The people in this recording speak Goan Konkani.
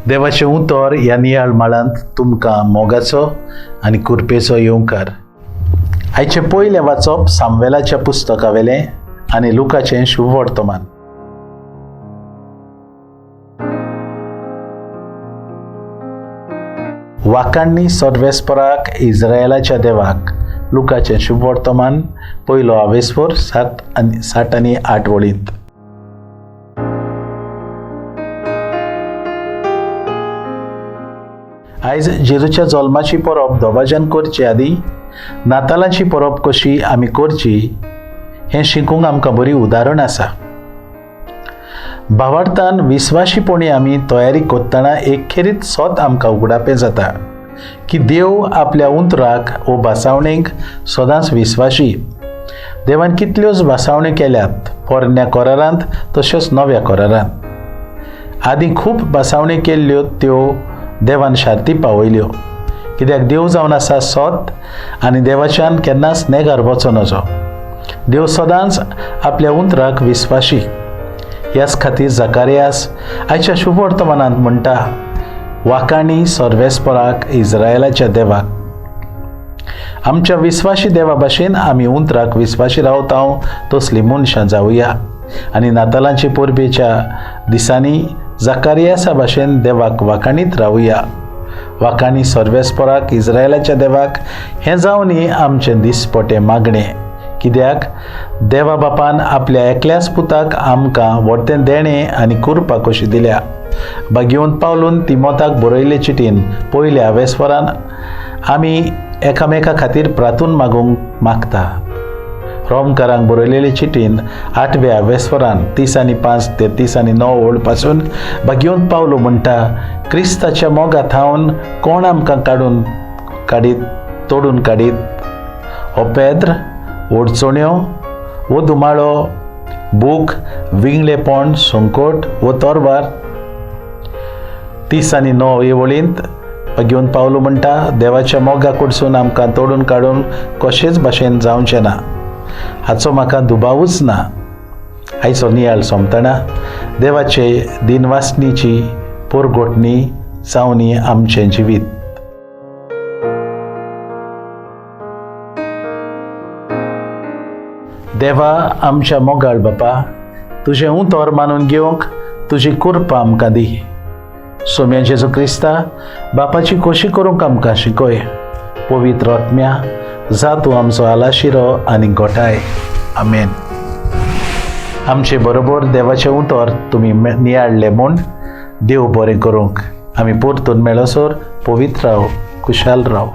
देवाचें उतर ह्या नियाळ माळांत तुमकां मोगाचो आनी कुरपेचो येवकार. आयचें पयलें वाचप सामवेलाच्या पुस्तकावेलें आनी लुकाचें शुभवर्तमान. वाकांनी सर्वेस्पराक इस्रायलाच्या देवाक. लुकाचें शुभवर्तमान पयलो आवेस्पोर 7 आनी 8 वळींत. आयज जेजूच्या जल्माची परब दबाज्यान करचे आदी नातालाची परब कशी आमी करची हें शिकूंक आमकां बरी उदाहरण आसा. भावार्थान विस्वाशीपणी आमी तयारी करतना एक खेरीत सत आमकां उगडापें जाता की देव आपल्या उंतराक वो भासावणेक सदांच विस्वाशी. देवान कितल्योच भासावण्यो केल्यात पोरण्या करारांत तश्योच नव्या करारांत. आदीं खूब भासावण्यो केल्ल्यो त्यो देवान शार्ती पावयल्यो, कित्याक देव जावन आसा सत आनी देवाच्यान केन्नाच नेगार वचो नजो. देव सदांच आपल्या उंतराक विस्वाशी. ह्याच खातीर जकारियास आयच्या शुभवर्तमानांत म्हणटा, वाकाणी सर्वेस्पराक इस्रायलाच्या देवाक. आमच्या विस्वाशी देवा भाशेन आमी उंतराक विस्वाशी रावता तसली मनशां जावया आनी नातालांचे परबेच्या दिसांनी जकारियासा भाशेन देवाक वाकाणीत रावया. वाकाणी सर्वेस्पराक इस्रायलाच्या देवाक हें जावनी आमचें दिसपटें मागणें, कित्याक देवा बापान आपल्या एकल्याच पुताक आमकां व्हडतें देणें आनी कुरपा कशी दिल्या. बागेवन पावलून तिमोताक बरयल्ले चिटीन पयल्या आवेस्वरान आमी एकामेका खातीर प्रातून मागूंक मागता. रोमकारांक बरयलेले चिटीन 8व्या आवेस्वरान 30 आनी 5 ते 30 आनी 9 ओळ पासून बागेवन पावलो म्हणटा, क्रिस्ताच्या मोगा थावन कोण आमकां काडून काडीत तोडून काडीत? हो पेद्र, अडचण्यो वो धुमाळो, भूक, विंगळेपण, संकट वो तोरवार. 30 आनी 9 हे वळींत घेवन पावलो म्हणटा, देवाच्या मोगा कडसून आमकां तोडून काडून कशेच भाशेन जावचें ना हाचो म्हाका दुबावूच ना. आयचो नियाळ सोंपतना देवाचे दिनवासनीची पोरगोटणी जावनी आमचें जिवीत. देवा आमच्या मोगाळ बापा, तुजें उतर मानून घेवंक तुजी कुरपा आमकां दी. सोम्या जेजू क्रिस्ता बापाची खोशी करूंक आमकां शिकय. पवित्र आत्म्या जा तूं आमचो आलाशिरो आनी गोठाय. आमेन. आमचे बरोबर देवाचें उतर तुमी नियाळ्ळें म्हूण देव बरें करूंक. आमी परतून मेळसर पवित्र राव, खुशाल राव.